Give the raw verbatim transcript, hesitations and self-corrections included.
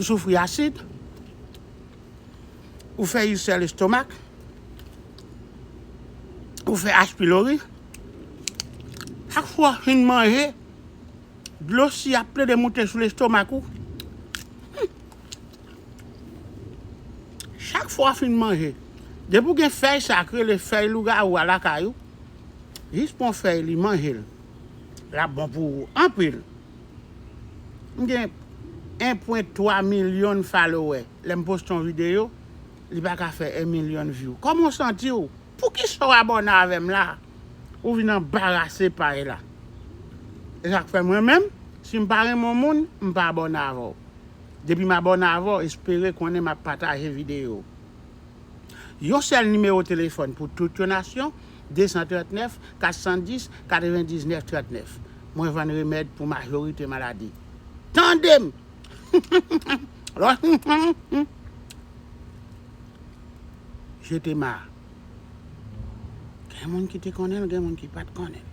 Ou soufri asid, ou fè ilsè lestomak, ou fè H. pylori. Chak fwa w fin manje, dlo si ap plede moute sou lestomak ou. Chak fwa w fin manje, depi w gen fèy sa k rele fèy lougawou a lakay ou, jis pran fèy li, manje l. L ap bon pou ou anpil. M gen en pwen twa milyon follower. Lè m poste yon videyo, li pa ka fè en milyon view. Kòman w santi w? Poukisa w abòne avè m la? Ou vin anbarase paj la. E sa k fè mwen menm, si m pa renmen yon moun, m pa abòne avè w. Depi m abòne avè w, espere konnen m ap pataje videyo. Yon sèl nimewo telefòn pou tout yon nasyon, de san trannèf, kat san dis, katrevendiznèf trannèf. Mwen vann remèd pou majorite maladi. Tande m! Lò, je te ma. Gen moun ki te konnen l, gen moun ki pa t konnen l.